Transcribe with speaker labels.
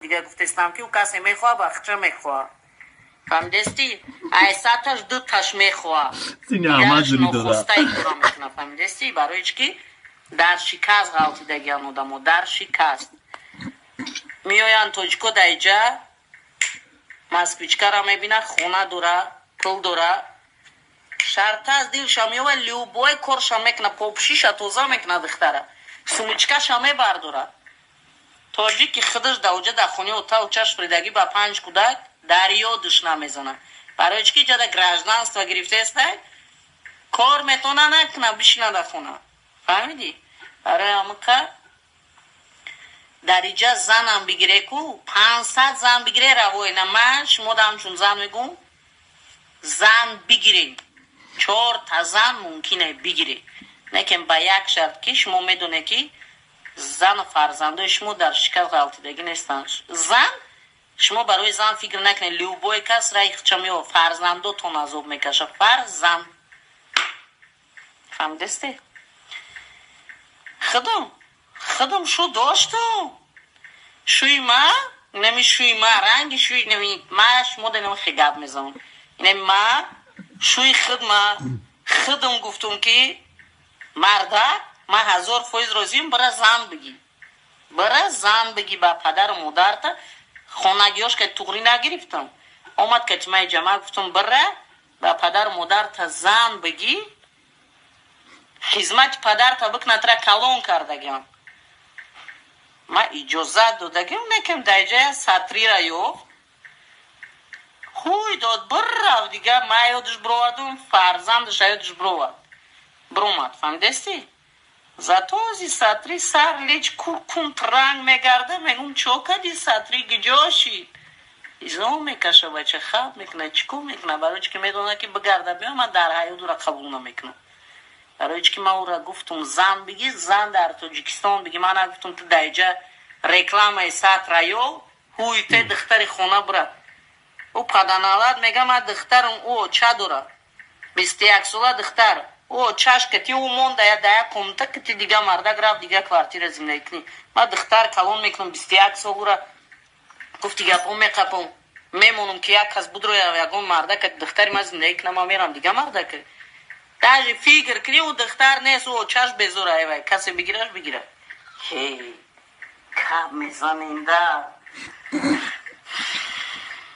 Speaker 1: Дига гуфтестам, ки ӯ касе мехоҳа, бахча мехоҳа, фаҳмидести? Айсаташ дуташ мехоҳа.
Speaker 2: Сини Аҳмад зури дора.
Speaker 1: Нохостаи кора мекуна, фаҳмидести? Барои чӣ ки дар шикаст ғалтидагиан одамо, дар шикаст меоянд. Тоҷико даиҷа москвичкара мебина, хона дора, пул дора, шартаз дилша меова, любой корша мекуна, попшиша тоза мекуна, духтара сумочкаша мебардора. Тоҷики худаш даоҷа дар хонаи отау чашм ридагӣ ба панҷ кӯдак дар ёдаш намезана. Барои чӣ ки ҷада гражданство гирифтаестай, кор метона накуна, бишина дар хона, фаҳмидӣ? Барои ҳамака дар иҷа занам бигире ку, 500 зан бигире, равоина. Ман шумо ҳамчун зан мегӯм: зан бигирем, чорта зан мумкине бигире, лекин ба як шарт, ки шумо медонед, ки зану фарзандои шумо дар шикаст ғалтидагӣ нестанд. Зан, шумо барои зан фикр накунед, любой кас раи худша мео, фарзандотон азоб мекашад, фарзанд, фаҳмидесте? Худам шу доштум, шӯи ма, инами шӯи ма, ранги шӯи инами ма. Шумо да инами хе гап мезанам, инами ма, шӯи худ ма худам гуфтум, ки мардак, ман 1000% розиам, бира зан бигӣ, бира зан бигӣ ба падару модарта. Хонагиёш ка туғрӣ нагирифтам, омад катимаи ҷамъа, гуфтум: бира ба падару модарта зан бигӣ, хизмати падарта бикна, тра калон кардагиам, ман иҷозат додагиам. Некем даиҷая сатрира ёфт, ҳуй дод, бирав дига. Ман ёдаш бировардум, фарзандаш ёдаш бировард, биромад, фаҳмидести? Зато ози сатри сар леч куркунт ранг мегарда, мегум: чо кади, сатри гиҷошид? Изо мекаша, бача хаб мекуна, чӣ кор мекуна? Барои чӣ ки медонад, ки бигарда биё, ман дар ҳаёт ӯра қабул намекунам. Барои чӣ ки ман ӯра гуфтум: зан бигӣ, зан дар Тоҷикистон бигӣ. Ман нагуфтум, ту даиҷа рекламаи сатра ё ҳуй те духтари хона бира. Ӯ паданалат мега: ман духтарам, ӯ оча дора, 21 сола духтар, ӯ очаш кати ӯ монда я да як комната кати дига мардак рафт, дига квартира зиндагӣ кунӣ. Ман духтар калон мекунам, 21 сол ӯра гуфти гапҳо меқапам, мемонам, ки як кас будро, ягон мардак духтари ман зиндагӣ кунам, ман мерам дига мардак. Даже фикр кунӣ, ӯ духтар нест, ӯ очаш безора, эвай касе бигираш бигира. Ҳей, кап мезанем да.